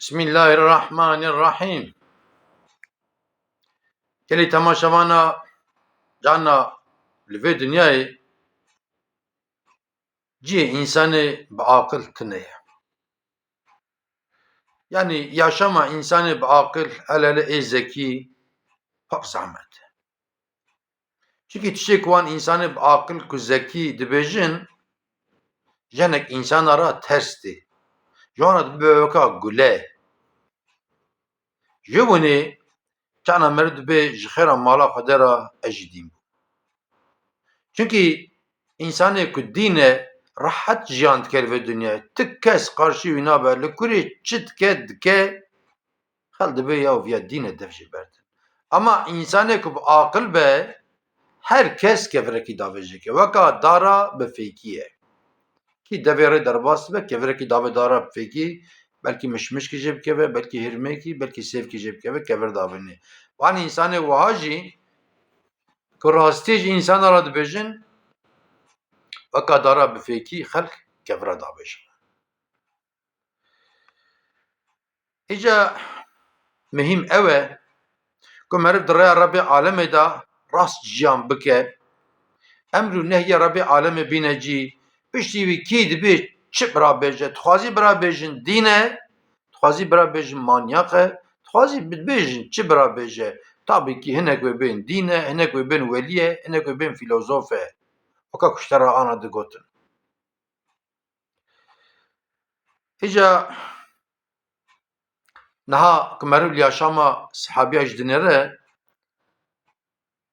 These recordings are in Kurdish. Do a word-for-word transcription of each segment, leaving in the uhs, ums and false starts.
Bismillahirrahmanirrahîm. Gelî temaşevana cana li vê dinyayê cihê însanê bi aqil tune ye. Yanî yaşama însanê bi aqil, hele hele ê zekî pir zehmet e. Çimkî tiştê ku wan însanê bi aqil ku zekî dibêjin, ji hinek însana re ters tê. Ji wan re dibe weka gule. Ji winê çana meriv dibê ji xêra mala Xwedê re ez jî dîn bûm. Çimkî însanê ku dîn e, rehet jiyan dike li vê dinyayê. Ti kes qarşî wî nabe, li kurê çi dike, dike, xel dibe ya viya dîn e, dev jê berdin. Ama însanê ku bi aqil be, her kes kevirekî davêjê ke. Weka dara bi fêkî ye. Kî devê rê derbas dibe, kevirekî davê dara bi fêkî, belkî mişmişkî jê bikeve, belkî hirmêkî, belkî sêvkî jê bikeve, kevir davênê. Wan însanê wiha jî ku rastiyê ji însana re dibêjin, weka dara bi fêkî xelk kevira davêjin. Îca muhîm ew e ku meriv di rêya Rebbê alemê de rast jiyan bike. Emr û nehyê Rebbê alemê bîne cî. Piştî wî kî dibê çi bira bêje? Dixwazî bira bêjin dîn e, dixwazî bira bêjin manyak e, dixwazî bibêjin çi bira bêje. Tabî kî hinek wê bên dîn e, hinek wê bên welî ye, hinek wê bên fîlozof e. Weka ku ji te re ana digotin. Îca niha ku meriv li yaşama sehabiya jî dinêre,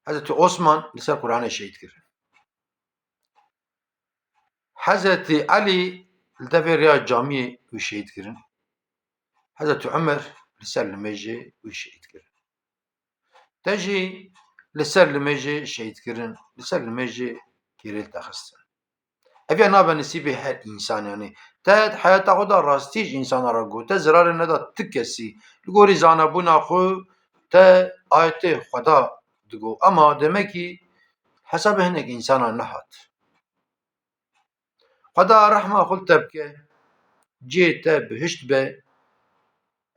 Hezretî Osman li ser Qur'anê şehîd kirin. Hezretî Elî li devê rêya camiyê wî şehîd kirin. Hezretî Umer li ser limêjê wî şehîd kirin. Te jî li ser limêjê şehîd kirin, li ser limêjê kêrê li te xistin. Ev ya nabe nisîbê her însanê, yanî te di heyata xwe de rastî ji însana re got, te zirarê neda ti kesî. Li gorî zanabûna xwe te ayetê Xweda digot. Ema demekî hesabê hinek însana nehat. Xweda rehma xwe li te bike, cihê te bihişt be.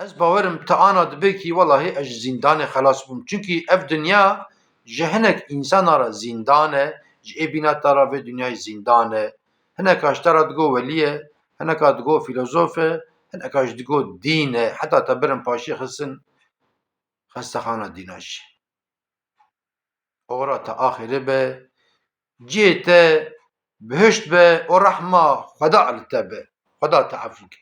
Ez bawerim te ana dibê kî, welahî ez ji zîndanê xelas bûm. Çimkî ev dinya ji hinek însana re zîndan e, ji ê bîna te re vê dinyayê zîndan e. Hineka ji te re digo welî ye, hineka digo fîlozof e, hineka jî digo dîn e. Heta te birin paşê xistin xestexana dîna jî. Oxira te axirê be, cihê te bihişt be û rehma Xweda li te be. Xweda te efû ke.